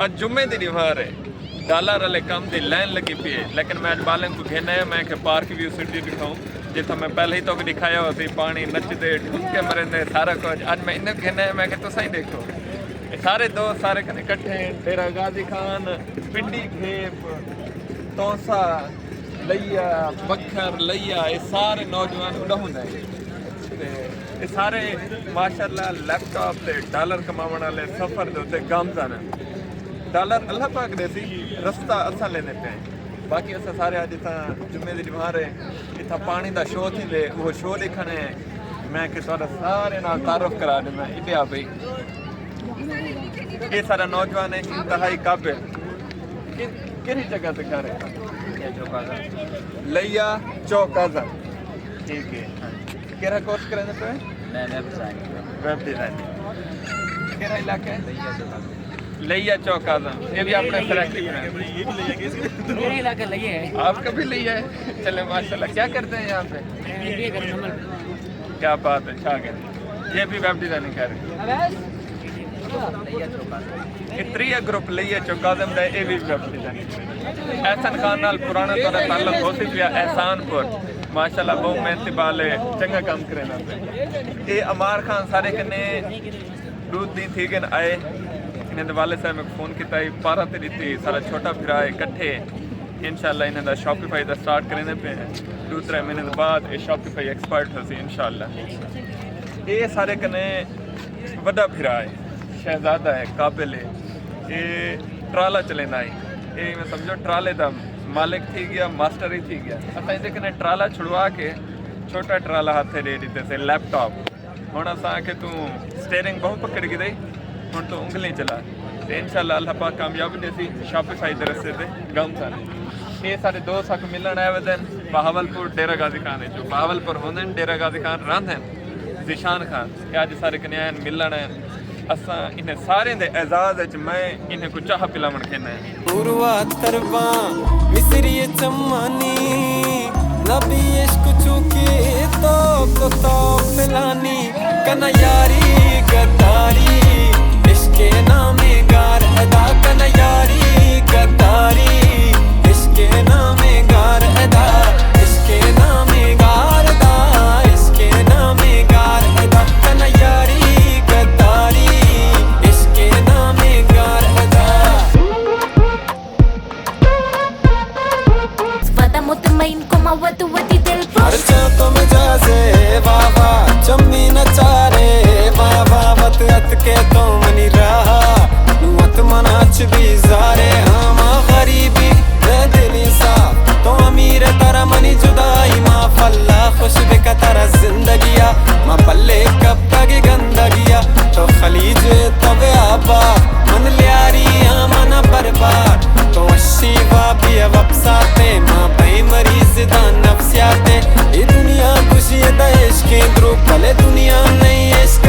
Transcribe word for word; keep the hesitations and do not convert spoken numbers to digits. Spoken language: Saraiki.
اڄ جمعے دی ݙیوار ہے، ڈالر والے کم دی لائن لڳی پئی ہے، لیکن میں اڄ ٻالیں کوں گھن آیا، میں کہ پارک ویو سٹی ݙکھاؤں، جتھاں میں پہلے ہی توکوں ݙکھایا ہوا سی، پاݨی نچدے ڈھک کے مریندے سارا کجھ۔ اڄ میں انہیں گھن آیا، میں کہ تساں ہی ݙیکھو۔ اے سارے دوست سارے کنے اکٹھے ہیں، ڈیرہ غازی خان، پنڈی کھیپ، تونسہ، لیا، بکھر، لیا، اے سارے نوجوان اݙاہوں دے ہیں۔ تے اے سارے ماشاءاللہ لیپ ٹاپ تے ڈالر کماوݨ والے سفر دے اتے گامزن ہیں۔ ڈالر اللہ پاک ݙیسی، رستہ اساں لیندے پئے ہیں۔ باقی اساں سارے اڄ اتھاں جمعے دی ݙیوار ہے، اتھاں پاݨی دا شو تھیندے، اوہو شو ݙیکھݨ ہے۔ میں کہ تہاݙا سارے نال تعارف کرا ݙیواں، ایݙے آ بھئی۔ اے سارا نوجوان ہے، انتہائی قابل۔ کہ-، کیڑھی جگہ تے گھر ہے؟ لیا چوک اعظم۔ ٹھیک ہے۔ کیڑھا کورس کریندے پئے؟ میں ویب ڈیزائن۔ Web design. کیڑھا علاقہ ہے؟ لیا چوک اعظم۔ لیا چوک اعظم۔ یہ بھی اپنا سلیکٹ کریں۔ میرا علاقہ لیا ہے۔ آپ کا بھی لیا ہے؟ چلے ماشاءاللہ۔ کیا کرتے ہیں یہاں پہ؟ ایم بی اے کرتے ہیں۔ کیا بات ہے، چھا گئے۔ یہ بھی ویب ڈیزائننگ کر رہے ہیں۔ اے تریہ گروپ لیا چوک اعظم دا، اے وی ویب ڈیزائننگ۔ احسن خان نال پراݨا تہاݙا تعلق ہوسی پیا، احسان پور۔ ماشاءاللہ ٻہوں محنتی ٻال ہے، چنڳا کم کریندا پیا۔ اے عمار خان سارے کنے ݙو ݙینھ تھی ڳئے آئے۔ انہیں دے والد صاحب میکوں فون کیتا ہئی، پارا تے ݙتی، سارا چھوٹا بھرا ہے، اکٹھے انشاءاللہ انہیں دا شاپیفائی دا سٹارٹ کریندے پئے ہیں۔ ݙو ترے مہینے دے بعد اے شاپیفائی ایکسپرٹ ہوسی انشاءاللہ۔ اے سارے کنے وݙا بھرا ہے، شہزادہ ہے، قابل ہے۔ اے ٹرالا چلیندا ہے۔ اے میں سمجھو ٹرالے دا مالک تھی ڳیا، ماسٹر ہی تھی ڳیا۔ اساں ایندے کنے ٹرالا چھڑوا کے چھوٹا ٹرالا ہتھ ݙے ݙتے سے، لیپ ٹاپ۔ ہݨ اساں آکھے توں سٹیئرنگ ٻہوں پکڑ گھدے، ہݨ توں انگلیں چلا۔ تے انشاءاللہ اللہ پاک کامیابی ݙیسی، شاپیفائی دے رستے تے گامزن ہیں۔ اے سارے دوست ساکوں ملݨ آئے ودن بہاول پور ڈیرہ غازی خان اچوں۔ بہاول پور ہوندن، ڈیرہ غازی خان رہندن۔ ذیشان خان، اے اڄ سارے کنے آئن ملݨ آئن۔ اساں انہیں سارے دے اعزاز اچ میں انہیں کوں چاہ پلاوݨ گھن آئے۔ عروہ ترباں مصری چمانی، نبی عشق چوکی تو تو تو پلانی۔ کنا یاری غداری، عشق نام گار ادا۔ کنا یاری غداری، عشق نام گار ادا۔ عشق نام گار دا، عشق نام گار ادا۔ کنا یاری غداری، عشق نام گار ادا۔ پتہ مطمئن کو موت وتی دل پر۔ ہر چاں تو مجازے واہ واہ، چمی نچارے واہ واہ، وت ات کے تو منی راہ، نو ات من اچ بیزارے، ہاں ماں غریبی میں دلی صاف، تو امیر ترا منی جدائی، ماں فلا خوش بکا ترا زندگیا، ماں بلے کب تک گندگیا، تو خلیج تو آبا، من لیاری آ من برباد، تو اشی وابی وپساتے، ماں بھائی مریض دا نفسیاتے، اے دنیا خوشی دا عشق درو، بھلے دنیا نہیں عشق